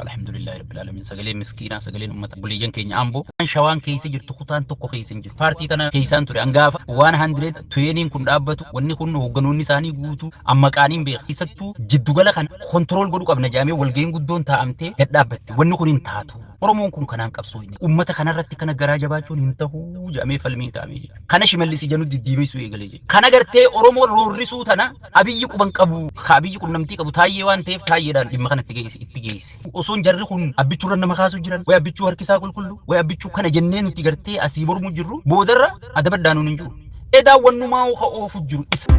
Alhamdulillahi Rabbil Aalamiin. Sagaleen miskiinaa, sagaleen uummata buleeyyan keenya Amboo. Shawaan keessa jirtu kutaan tokko keessa hin jiru. Paartii tana keessaan ture. Angaafa 120 kun dhaabbatu wanni kun hoogganoonni isaanii guutuu amma qaaniin beeka. Keessattuu jiddugala kana kontirool godhuu qabna jedhamee walga'iin guddoon taa'amtee gad dhaabbatti. Wanni kun hin taatu. Oromoon kun kanaan qabsoo hin. Uummata kanarratti kana garaa jabaachuun hin ta'u jedhamee falmiin kaa'amee jira. Kana Shimallis ija nu diddiimessuu eegalee jira. Kana gartee Oromoo roorrisuu tana Abiyyi quban qabu, ka Abiyyi qunnamtii qabu Taayyee waan ta'eef Taayyeedhaan dhimma kana itti geesse itti geesse. Osoon jarri kun Abbichuurra nama kaasuu jiran, way Abbichuu harkisaa qulqullu, way Abbichuu kana jennee nuti gartee asii mormuu jirru boodarra adabadhaa nuun hin jiru. Edaa wannumaa ka oofu jiru isa.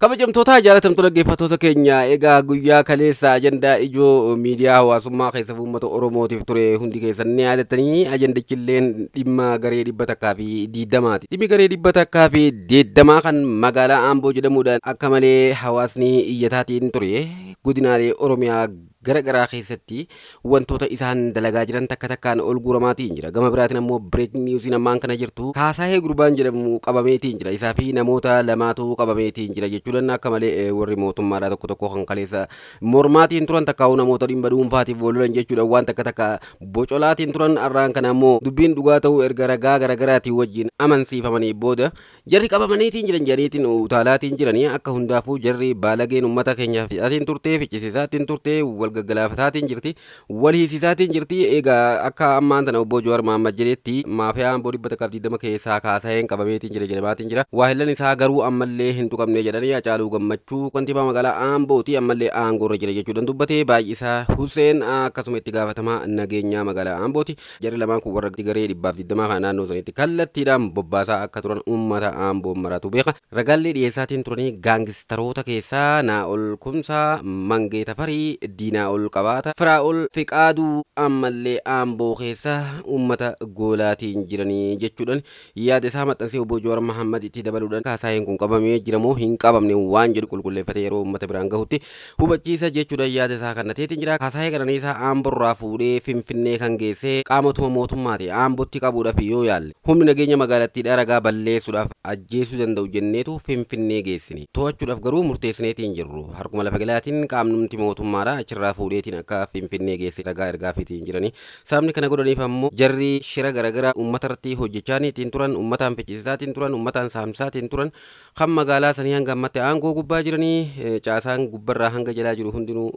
Kabajamtoota jaalatamtoota dhaggeeffattoota keenya, egaa guyyaa kaleessa ajandaa ijoo miidiyaa hawaasummaa keessa uummata Oromootiif ture hundi keessan ni yaadattanii. Ajandichilleen dhimma garee 120ti. Dhimmi garee 120 kan magaalaa Amboo jedhamuudhaan akka malee hawaasni iyyataatiin ture, godinaalee Oromiyaa gara garaa keessatti wantoota isaan dalagaa jiran takka takkaan ol guuramaatiin jira. Gama biraatiin ammoo breaking newsiin ammaan kana jirtu Kaasaahee gurbaan jedhamu qabameetiin jira. Isaa fi namoota lamaatu qabameetiin jira jechuudhaan akka malee warri mootummaadhaa tokko tokko kan kaleessa mormaatiin turan, takkaa'uu namoota dhimma dhuunfaatiif wal lolan jechuudhaan waan takka takka bocolaatiin turan, har'aan kana ammoo dubbiin dhugaa ta'uu erga ragaa garaagaraatiin wajjin amansiifamanii booda jarri qabamaniitiin jiran jedhaniitiin utaalaatiin jiranii. Akka hundaafuu jarri baalageen uummata keenya fixaatiin turte, ficcisiisaatiin turte, wal gaggalaafataatiin jirti, wal hiisisaatiin jirti. Egaa akka ammaan tana obbo Jawaar Mahaammad jedhetti maafiyaa Amboo 120 keessaa Kaasaheen qabameetiin jira jedhamaatiin jira. Waahillan isaa garuu ammallee hin tuqamne jedhanii. Hacaaluu Gammachuu kantiibaa magaalaa Ambooti, ammallee aangoorra jira jechuudhaan dubbate. Baay'isaa Huseen akkasuma itti gaafatamaa nageenyaa magaalaa Ambooti. Jarri lamaan kun warra garee 120 kana naannoo sanitti kallattiidhaan bobbaasaa akka turan uummata Amboo maratu beeka. Ragaallee dhiyeessaatiin turanii gaangistaroota keessaa Naa'ol Kumsaa, Mangee Tafarii, Diinaa'ol Qabaata, Firaa'ol Fiqaaduu ammallee Amboo keessa uummata goolaatiin jiranii jechuudhaan yaada isaa maxxansee. Obbo Jawaar Mahaammad itti dabaluudhaan Kaasaaheen kun qabamee jira moo hin qabamne waan jedhu qulqulleeffatee yeroo uummata biraan gahutti hubachiisa jechuudhaan yaada isaa kennateetiin jira. Kaasaahee Qananiisaa Amborraa fuudhee Finfinnee kan geesse qaamotuma mootummaati. Ambotti qabuudhaaf yoo yaalle humni nageenya magaalattiidhaa ragaa balleessuudhaaf ajjeesuu danda'u jenneetu Finfinnee geessine. To'achuudhaaf garuu murteessineetiin jirru. Harkuma lafa jalaatiin qaamnumti mootummaadhaa achirraa fuudheetiin akka Finfinnee geesse ragaa ergaafiitiin jirani. Sababni kana godhaniif ammoo jarri shira garagaraa uummata irratti hojjechaaniitiin turan, uummataan ficcisiisaatiin turan, uummataan saamsaatiin turan, kan magaalaa sanii hanga ammatti aangoo gubbaa jiranii caasaan gubbarraa hanga jalaa jiru hundinuu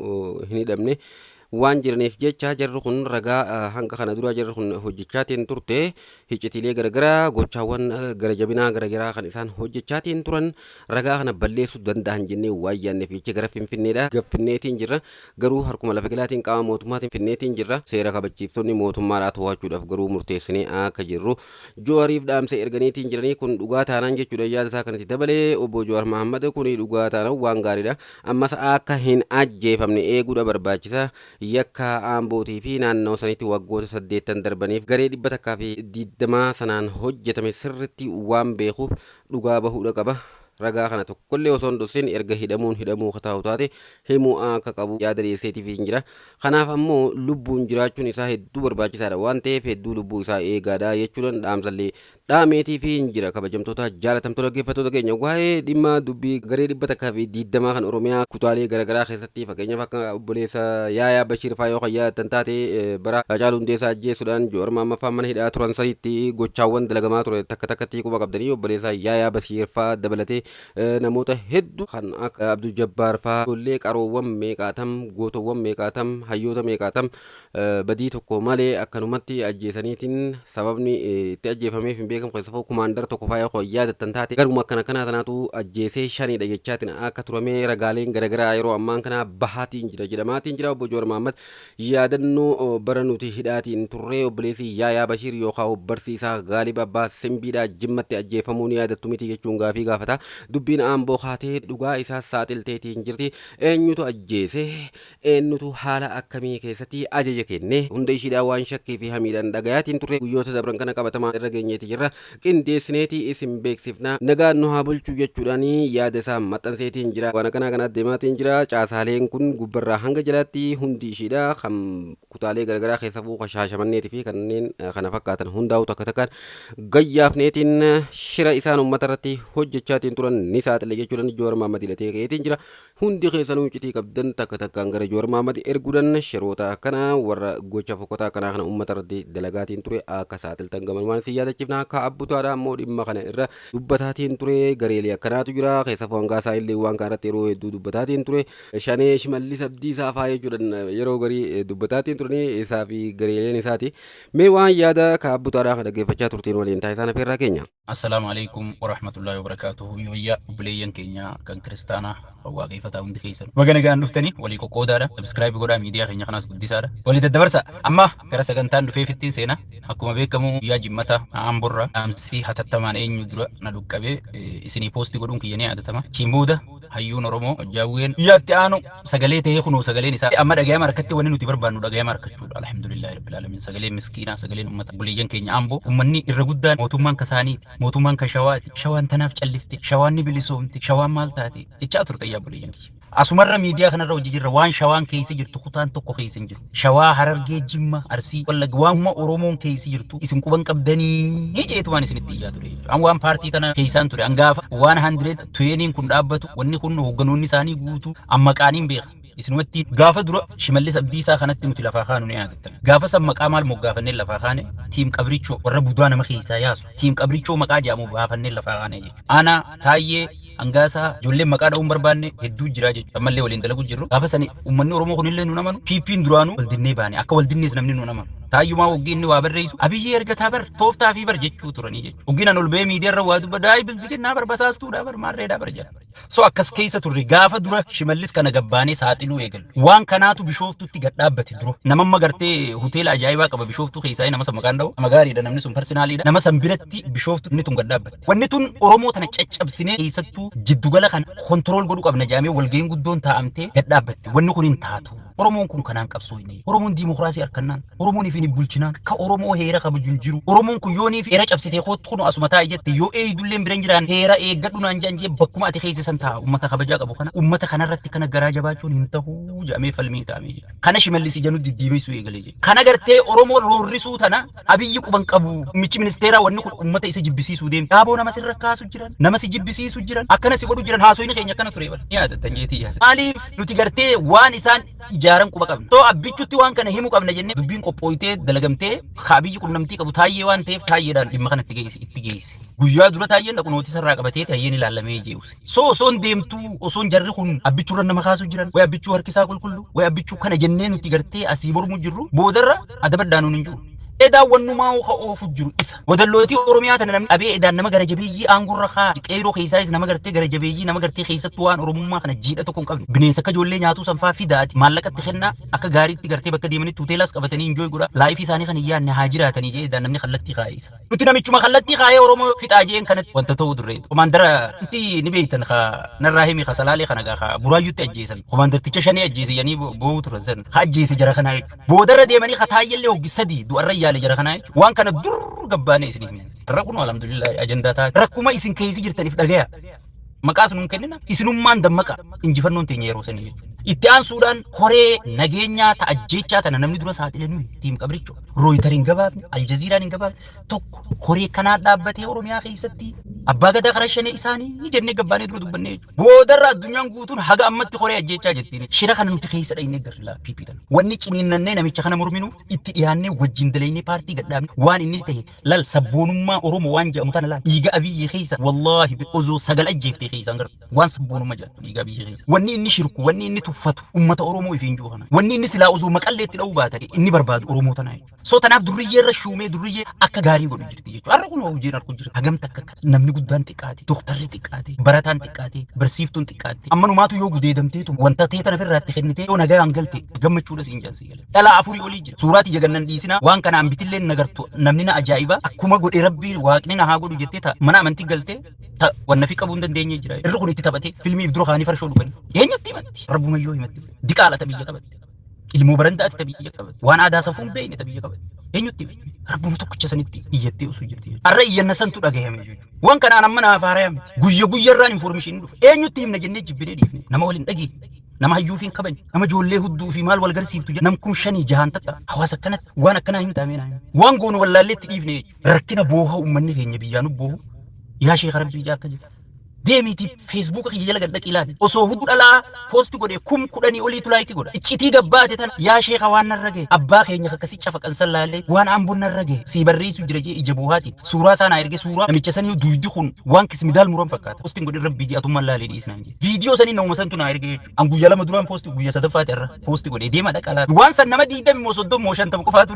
hin hidhamne waan jiraniif jecha, jarri kun ragaa hanga kana dura jarri kun hojjechaatiin turte, hiccitiilee garagaraa, gochaawwan gara jabinaa garagaraa kan isaan hojjechaatiin turan ragaa kana balleessuu danda'an jennee waan yaadneef jecha gara Finfinneedha gaffinneetiin jirra. Garuu harkuma lafa jalaatiin qaama mootummaatiin finneetiin jirra. Seera kabachiiftonni mootummaadhaa to'achuudhaaf garuu murteessinee akka jirru Jawariif dhaamsa erganiitiin jiranii. Kun dhugaa taanaan jechuudha yaada isaa kanatti dabalee obbo Jawar Mahammad, kuni dhugaa taanaan waan gaariidha. Ammas akka hin ajjeefamne eeguudha barbaachisa. Yakka Ambootii fi naannoo sanitti waggoota saddeettan darbaniif garee 120 sanaan hojjetame sirritti waan beekuuf dhugaa bahuudha qaba. Ragaa kana tokkollee osoo hin dhossin erga hidhamuun hidhamuu ka taa'u taate himuu akka qabu yaada dhiyeesseetiifiin jira. Kanaaf ammoo lubbuun jiraachuun isaa hedduu barbaachisaadha waan ta'eef hedduu lubbuu isaa eegaadha jechuudhaan dhaamsallee dhaameetiifiin jira. Kabajamtoota jaalatamtoota dhaggeeffattoota keenya, waa'ee dhimma dubbii garee 120 kan Oromiyaa kutaalee garaagaraa keessatti, fakkeenyaaf akka obboleessa Yaayaa Bashiir faa yoo kan yaadattan taate, bara Haacaaluu Hundeessaa ajjeesuudhaan Jowaar Mahaammad faa mana hidhaa turan sanitti gochaawwan dalagamaa ture takka takkatti quba qabdanii, obboleessa Yaayaa Bashiir faa dabalatee namoota hedduu kan akka Abdul Jabbaar faa, ijoollee qaroowwan meeqaatam, gootowwan meeqaatam, hayyoota meeqaatam badii tokko malee akkanumatti ajjeesaniitiin sababni itti ajjeefameef hin beekamu, keessafuu kumaandar tokko faa yoo yaadattan taate garuma akkana kanaa tanaatu ajjeesee shanidha jechaatiin akka turamee ragaaleen garagaraa yeroo ammaan kana bahaatiin jira jedhamaatiin jira. Obbo Jowaar Mahaammad yaadannoo bara nuti hidhaatiin turree obboleessi Yaayaa Bashiir yookaan barsiisaa Gaalib Abbaa Simbiidhaa Jimmatti ajjeefamuu ni yaadattu miti jechuun gaafii gaafata. Dubbiin Amboo kaatee dhugaa isaas saaxilteetiin jirti. Eenyutu ajjeese? Eenyutu haala akkamii keessatti ajaja kenne? Hunda ishiidhaa waan shakkii fi hamiidhaan dhagayaatiin turre guyyoota dabran kana qabatamaa irra geenyeeti jirra. Qindeessineeti isin beeksifna. Nagaan nu haa bulchu jechuudhaan yaada isaa maxxanseetiin jira. Waan akkanaa kanaa deemaatiin jira. Caasaaleen kun gubbarraa hanga jalaatti hundi ishiidha kan kutaalee garaagaraa keessa bu'u Shaashamanneetii fi kanneen kana fakkaatan hundaa'u takka takkaan gayyaafneetiin shira isaan uummata irratti hojjechaatiin turan. turan ni saaxile jechuudhaan Jowaar Mahaammad hidhatee ka'eetiin jira. Hundi keessanuu iccitii qabdan takka takkaan gara Jowaar Mahaammad erguudhaan shiroota akkanaa warra gocha fokkotaa akkanaa kana uummata irratti dalagaatiin ture akka saaxiltan gamanumaan isin yaadachiifna. Akka abbutaadha ammoo dhimma kana irra dubbataatiin ture gareelee akkanaatu jira. Keessafuu hangaasaa illee waan kana irratti yeroo hedduu dubbataatiin ture. Shanee Shimallis Abdiisaa fa'aa jechuudhaan yeroo garii dubbataatiin turanii isaa fi gareeleen isaati. Mee waan yaada ka abbutaadhaa kana dhaggeeffachaa turtiin waliin taasisaan afeerraa keenya. Assalaamu alaikum warahmatullahi wabarakatuhu. Yoyyaa obboleeyyan keenya kan kiristaanaa kan waaqeffataa hundi keessan. Baga nagaan dhuftanii walii qoqqoodaadha. Subscribe godhaa miidiyaa keenya kanaas guddisaadha. Walii daddabarsa. Amma gara sagantaan dhufeefittiin seena. Akkuma beekamu guyyaa jimmata Amborra dhaamsi hatattamaan eenyu dura na dhuqqabee isinii poosti godhuun kiyya ni yaadatama. Achiin booda hayyuun Oromoo Jaawween guyyaa itti aanu sagalee ta'ee kunoo sagaleen isaa amma dhagayama harkatti wanni nuti barbaannu dhagayama harkachuudha. Alhamdulillahi rabbil alamin sagaleen miskiinaa sagaleen ummata buleeyyan keenya Amboo ummanni irra guddaan mootummaan kasaaniiti mootummaan ka shawaati shawaan tanaaf callifte shawaan ni bilisoomte shawaan maal taate jechaa turte yaa buleeyyan kiyya. Asumarra miidiyaa kanarra hojii jirra waan shawaan keessa jirtu kutaan tokko keessa hin jiru. Shawaa, Harargee, Jimma, Arsii, Wallagga waanuma Oromoon keessa jirtu isin quban qabdanii jeetumaan isinitti iyyaa ture jechuudha. An waan paartii tana keessaan ture. An gaafa 120 kun dhaabbatu wanni kun hoogganoonni isaanii guutuu an maqaaniin beeka. Isinumatti gaafa dura Shimallis Abdiisaa kanatti nuti lafaa kaanu ni yaadattan. Gaafa san maqaa maal moggaafannee lafaa kaane tiim qabrichoo warra budaa nama keessaa yaasu tiim qabrichoo maqaa jedhamu baafannee lafaa kaane jechuudha. Aanaa Taayyee Hangaasaa ijoolleen maqaa dha'uun barbaanne hedduu jira jechuudha. Ammallee waliin dalagu jirru. Gaafa sani uummanni Oromoo kunillee nu amanu. PP'n duraanuu wal dinnee baane. Akka wal dinnees namni nu amanu. Taayyumaa hoggii inni waa barreessu Abiyyee ergataa bar tooftaa fi bar jechuu turanii jechuudha. Hoggiin an ol ba'ee miidiyaa irra waa dubbadha. Ayi bilziginnaa bar basaastuudha bar maarreedha bar jedha. So akkas keessa turre gaafa dura Shimallis kana gabbaanee saaxiluu eegalu. Waan kanaatu Bishooftutti gad dhaabbate dura. Nama amma gartee hoteela ajaa'ibaa qaba Bishooftuu keessaa nama san maqaan dha'u. Nama gaariidha namni sun parsinaaliidha. Nama san biratti Bishooftu inni tun gad dhaabbatte. Wanni tun Oromoo tana caccabsinee keessattuu jiddugala kana kontirool godhuu qabna jedhamee walga'iin guddoon taa'amtee gad dhaabbatte. Wanni kun hin taatu. Oromoon kun kanaan qabsoo hin Oromoon diimokiraasii harkannaan, Oromoon ifin hin bulchinaan, ka Oromoo heera kabaju hin jiru. Oromoon kun yoonii fi heera cabsitee kootu kun asuma taa'i jette yoo eeydulleen bira hin jiraan heera eeggadhu naan jedhan jee bakkuma ati keessa san taa'a. Ummata kabajaa qabu kana ummata kanarratti kana garaa jabaachuun hin ta'u jedhamee falmiin kaa'amee jira. Kana Shimallis ija nu diddiimessuu eegalee jira. Kana gartee Oromoo roorrisuu tana Abiyyi quban qabu. Muummichi ministeeraa wanni kun ummata isa jibbisiisuu deemti. Daaboo nama sirra kaasu jiran, nama si jibbisiisu jiran, akkana si godhu jiran haasoyni keenya akkana ture bara. Ni yaadattan jeetii yaada. Maaliif nuti gartee waan isaan ijaaran quba qabna. Too abbichutti waan kana himu qabna jennee dubbiin qophooytee dalagamtee ka abiyyi qunnamtii qabu taayyee waan ta'eef taayyeedhaan dhimma kana itti geesse itti geesse. Guyyaa dura taayyeen dhaqu nootisa irraa qabatee taayyeen ilaallamee jeeuse. So osoon deemtuu osoon jarri kun abbichuu irra nama kaasu jiran way abbichuu harki isaa qulqullu way abbichuu kana jennee nuti gartee asii mormuu jirru boodarra adabadhaa nuun hin jiru. Edaa wannumaa ka oofu jiru isa. Wadallootii Oromiyaa tana namni dhabee edaan nama gara jabeeyyii aangurra kaa qeeroo keessaayis nama gartee gara jabeeyyii nama gartee keessattuu waan Oromummaa kana jiidha tokko hin qabne bineensa akka ijoollee nyaatuu sanfaa fidaati maallaqatti kennaa akka gaariitti gartee bakka deemanitti hoteelaas qabatanii injooy godhaa laayifii isaanii kan hin yaadne haa jiraatanii jee edaan namni kallattii kaa'e isa. Nuti namichuma kallattii kaayee Oromoo fixaa jeen kanatti wanta ta'uu durre. Komaandara inti ni beektan ka narraa himi ka salaalee kana gaa ka buraayyutti ajjeesan. Komaandarticha shanee ajjeese jedhanii boo'uu turan san. Ka ajjeese jara kanaa jechuudha. Boodarra deemanii ka taayyellee hoggi sadii du'arra yaale jara kanaa jechuudha. Waan kana dur gabbaanee isin himne. Har'a kun alhamdulillah ajandaa taate. Rakkuma isin keessa jirtaniif dhagaya. Maqaas nuun kennina. Isinummaan dammaqa. Injifannoon teenya yeroo sanii jechuudha. Itti aansuudhaan koree nageenyaa ta ajjeechaa tana namni dura saaxile nuyi tiim qabricho. Rooyiter hin gabaafne, Aljaziiraan hin gabaafne. Tokko koree kanaa dhaabbatee Oromiyaa keessatti abbaa gadaa karaa shanee isaanii jennee gabbaanee dura dubbannee jechuudha. Boodarra addunyaan guutuun haga ammatti koree ajjeechaa jettiin. Shira kana nuti keessa dhaynee garri laa PP tana. Wanni ciniinnannee namicha kana morminuuf itti dhiyaannee wajjin dalaynee paartii gadhaabne waan inni ta'e Lal sabboonummaa Oromo waan jedhamu tana laal dhiiga Abiyyi keessa wallaahi osoo sagal ajjeeftee keessaan gara waan sabboonummaa jedhamtu dhiiga Abiyyi keessa. Wanni inni shirku wanni inni tuffatu ummata Oromoo ifiin jiru kana. Wanni inni silaa osoo maqallee itti dha'uu baate inni barbaadu Oromoo tanaa jechuudha. So tanaaf durriyyee irra shuumee durriyyee akka gaarii godhu jirti jechuudha. Har'a kun hojiin harku jira. Hagam takka namni guddaan xiqqaate, doktarri xiqqaate, barataan xiqqaate, barsiiftuun xiqqaatte. Amma numaatu yoo gudeedamteetu wanta ta'e tana ofirraa itti kennitee yoo nagaan galte gammachuudha siin jaan sii galee. Dhalaa afurii olii jira. Suuraa tiyya gannan dhiisinaa waan kana an bitillee nagartu namni na ajaa'iba akkuma godhe rabbi waaqni na haa godhu jettee ta mana amantii galtee ta wanna fi qabuu hin dandeenye jira. Irri kun itti taphatee filmiif dura kaanii farshoo dhuganii. Eenyutti himatti? Rabbumayyoo himatti. Diqaala ta biyya qabatte. Ilmoo barandaati ta biyya qabatte. Waan aadaa safuu hin beekne ta biyya qabatte. Eenyutti himatti? Rabbuma tokkicha sanitti iyyattee osoo jirti. Har'a iyyanna santu dhagahame jechuudha. Waan kanaan amma naaf haaraya miti. Guyya guyyarraan informeeshinii dhufa. Eenyutti himna jennee jibbinee dhiifne. Nama waliin dhageenye. Nama hayyuu fi hin kabajne. Nama ijoollee hudduu fi maal wal garsiiftu jedha. Nam kun shanii jahaan takka hawaasa akkanatti waan akkanaa hin taamee naa. Waan goonu wallaallee itti dhiifne jechuudha. Rakkina booha uummanni keenya biyyaa nu boohu. Yaa sheekha rabbii jaa akka jedhu. Deemiitii Feesbuuka kiyya jala gad dhaqi ilaali. Osoo hudduu dhalaa post godhe 10,000 oliitu like godha. Iccitii gabbaate tana yaa sheekha waan narra gahe abbaa keenya akkasi cafaqan san laalee waan aamboon narra gahe sii barreessu jira jee ija boohaatiin suuraa isaa naa erge suuraa namicha sanii duydi kun waan kismidaal muran fakkaata. Postiin godhin rabbii jee atummaan laalee dhiis naan jee. Viidiyoo sanii namuma santu naa erge jechuudha. An guyyaa 2 duraan post guyyaa sadaffaati irra post godhe deema dhaqa laala. Waan san nama 20 moo 30 moo 50 qofaatu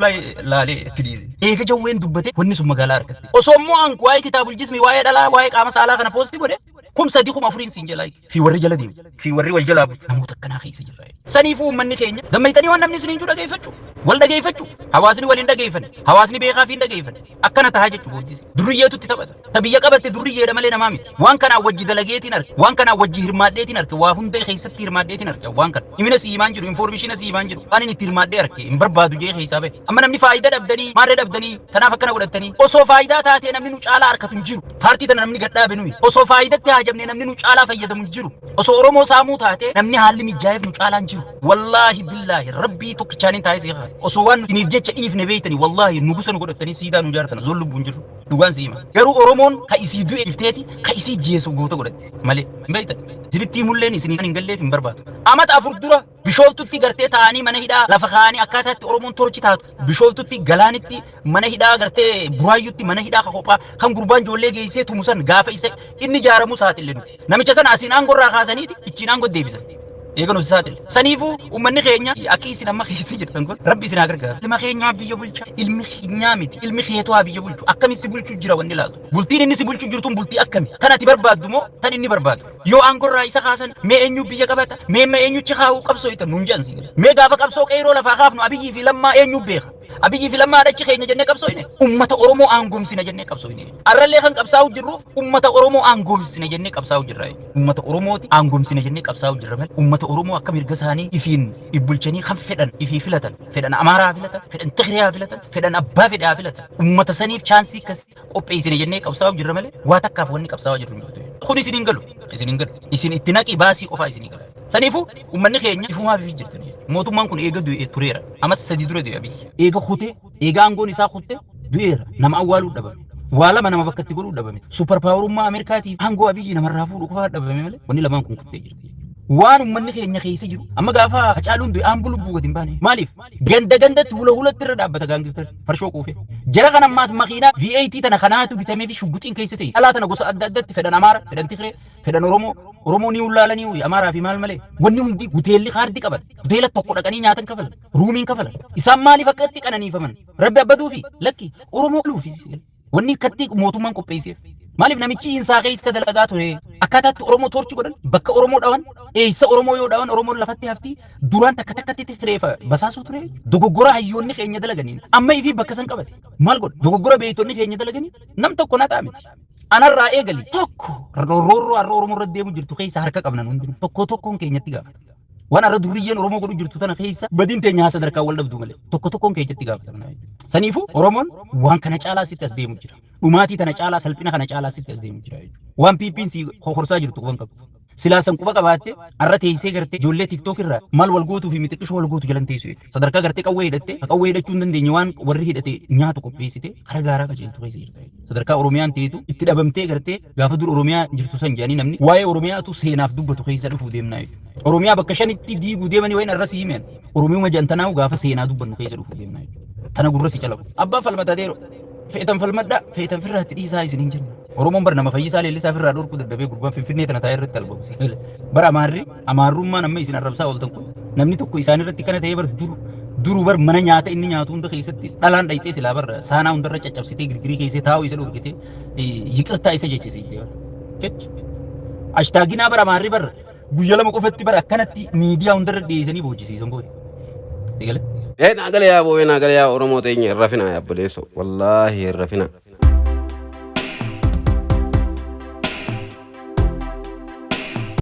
laalee itti dhiise. Eega jawween dubbate wanni sun magaalaa argatte. Osoo immoo an waa'ee kitaabul jismi waa'ee dhalaa waa'ee qaama saalaa kana post godhe 3000 4000 siin jalaa fi warri jala deemu fi warri wal jalaa butu namoota akkanaa keessa jirra. Saniifuu uummanni keenya dammayxanii waan namni isiniin jiru dhageeffachuu wal dhageeffachuu hawaasni wal hin dhageeffanne hawaasni beekaa fi hin dhageeffanne akkana tahaa jechuu booddisi. Durriyyeetu itti taphata. Ta biyya qabatte durriyyeedha malee namaa miti. Waan kanaan wajji dalageetiin arge waan kanaan wajji hirmaadheetiin arge waa hunda keessatti hirmaadheetiin arge waan kana. Himina si himaan jiru information si himaan jiru waan inni itti hirmaadhee arge hin barbaadu jee keessaa bahe. Amma namni faayidaa dhabdanii maarree dhabdanii tanaaf akkana godhattanii osoo faayidaa taatee namni nu caalaa harkatu hin jiru. Paartii tana namni gad dhaabe nuyi. Osoo faayidatti haajamne namni nu caalaa fayyadamu hin jiru. Osoo Oromoo saamuu taate namni haalli mijaa'eef nu caalaa hin jiru. Wallaahi billaahi rabbii tokkichaaniin taa'ee si haa. Osoo waan nuti isiniif jecha dhiifne beeytanii wallaahi nugusa nu godhattanii siidaa nu ijaartan osoo lubbuun jirru. Dhugaan si hima. Garuu Oromoon ka isii du'e ifteeti ka isii jeesu goota godhatti malee. Hin beeytan. Isinitti himulleen isinii hin galleef hin barbaadu. Amata 4 dura Bishooftutti gartee taa'anii mana hidhaa lafa kaa'anii akkaataa itti Oromoon torchi taatu Bishooftutti Galaanitti mana hidhaa gartee Buraayyutti mana hidhaa ka kophaa kan gurbaan ijoollee geessee tumu san gaafa isa inni ijaaramuu saaxille nuti. Namicha sana asiin aangoo irraa kaasaniiti ichiin aangoo deebisan. Eega nuti saaxille. Saniifuu uummanni keenya akka isin amma keessa jirtan kun rabbi isin haa gargaaru. Ilma keenyaa biyya bulcha ilmi keenyaa miti ilmi keetu haa biyya bulchu akkamiin si bulchu jira wanni laaltu. Bultiin inni si bulchu jirtuun bultii akkami? Tan ati barbaaddu moo tan inni barbaadu? Yoo aangorraa isa kaasan mee eenyu biyya qabata? Mee amma eenyuchi kaa'uu qabsoo nuun jedhan si gala. Mee gaafa qabsoo qeeroo lafaa kaafnu Abiyyii fi Lammaa eenyu beeka? Abiyyii fi Lammaa dhachi keenya jennee qabsooyne? Ummata Oromoo aangoomsina jennee qabsooyne. Arrallee kan qabsaa'u jirruuf ummata Oromoo aangoomsina jennee qabsaa'u jirra. Ummata Oromooti aangoomsina jennee qabsaa'u jirra malee ummata Oromoo akka mirga isaanii ifiin ibbulchanii kan fedhan ifii filatan fedhan Amaaraa filatan fedhan Tigiriyaa filatan fedhan abbaa fedhaa filatan ummata saniif chaansii akkas qopheessine jennee qabsaa'u jirra malee waa takkaaf wanni qabsaa'aa jirru hin jirtu. Kun isin hin galu. Isin hin galu. Isin itti naqi baasii qofaa isinii gala. Saniifuu uummanni keenya ifumaaf ifi jirtu. Mootummaan kun eega du'e tureera. Amas 3 dura du'e Abiyyi. Eega kute, eega aangoon isaa kutte du'eera. Nama awwaaluu dhabame. Waa lama nama bakka itti godhuu dhabame. Super powerummaa Ameerikaatiif aangoo Abiyyi namarraa fuudhu qofaa dhabame malee wanni lamaan kun kuttee jirti. Waan uummanni keenya keessa jiru amma gaafa Hacaaluun du'e aangoo lubbuu gadi hin baane. Maaliif? Ganda gandatti hula hulatti irra dhaabbata gaangistar farshoo quufee. Jara kana ammaas makiinaa V8 tana kanaatu bitamee fi shugguxiin keessa ta'e. Dhalaa tana gosa adda addatti fedhan Amaara, fedhan Tigree, fedhan Oromoo, Oromoo ni ullaalanii Amaaraa fi maal malee. Wanni hundi hoteelli kaardii qaban. Hoteela tokko dhaqanii nyaatan kafalan. Ruumiin kafalan. Isaan maaliif akka itti qananiifaman? Rabbi abbaduufi lakki Oromoo luufi. Wanni akkatti mootummaan qopheesseef. Maaliif namichi insaa keessa dalagaa ture akkaataa itti Oromoo toorchi godhan bakka Oromoo dhawan eessa Oromoo yoo dhawan Oromoon lafatti hafti duraan takka takkatti tikireefa basaasuu ture dogoggora hayyoonni keenya dalaganii amma ifii bakka san qabate maal godha dogoggora beektonni keenya dalaganii nam tokko naxaa miti. Anarraa eegali tokko roorroo har'a Oromoo irra deemu jirtu keessa harka qabnan hundinuu tokko tokkoon keenyatti gaafata. Waan har'a durriyyeen Oromoo godhu jirtu tana keessa badiin teenya haa sadarkaa wal dhabdu malee tokko tokkoon keenyatti gaafatamna. Saniifuu Oromoon waan kana caalaa sitti as deemu jira. Dhumaatii tana caalaa salphina kana caalaa sitti as deemu jira jechuudha. Waan PP'n si kokorsaa jirtu quban qabdu. Silaa san quba qabaatte har'a teessee gartee ijoollee TikTok irraa maal wal gootuu fi mixiqqishoo wal gootu jalan teessu jechuudha. Sadarkaa gartee qawwee hidhatte qawwee hidhachuu hin dandeenye waan warri hidhate nyaatu qopheessite karaa gaaraa qajeeltu keessa jirta jechuudha. Sadarkaa Oromiyaan teetu itti dhabamtee gartee gaafa dur Oromiyaa jirtu san jedhanii namni waa'ee Oromiyaatu seenaaf dubbatu keessa dhufuu deemnaa jechuudha. Oromiyaa bakka shanitti diiguu deemanii wayin arra si himeen. Oromiyuma jantanaa'u gaafa seenaa dubbannu keessa dhufuu deemnaa jechuudha. Tana gurra si calabu. Abbaa falmatateero. Feetan falmadhaa feetan firraatti dhiisaa isin hin jennu. Oromoon bar nama Fayyisaa Leellisaa firraa dhorkuu dadhabee gurbaan Finfinnee tana taa'ee irratti albamu. Bara Amaarri Amaarrummaan amma isin arrabsaa ooltan kun namni tokko isaan irratti kana ta'ee bar dur duru bar mana nyaata inni nyaatu hunda keessatti dhalaan dhayxee silaa bar saanaa hundarra caccabsitee girgirii keessee taa'uu isa dhorkitee yiqirtaa isa jechisiifte bar. Jechi. Ashtaaginaa bar Amaarri bar guyya 2 qofatti bar akkanatti miidiyaa hundarra dhiyeessanii boochisiisan booda. Eegale. Ee naa gale yaa booyee naa gale yaa Oromoo teenya hin rafinaa yaa obboleessoo wallaahi hin rafinaa.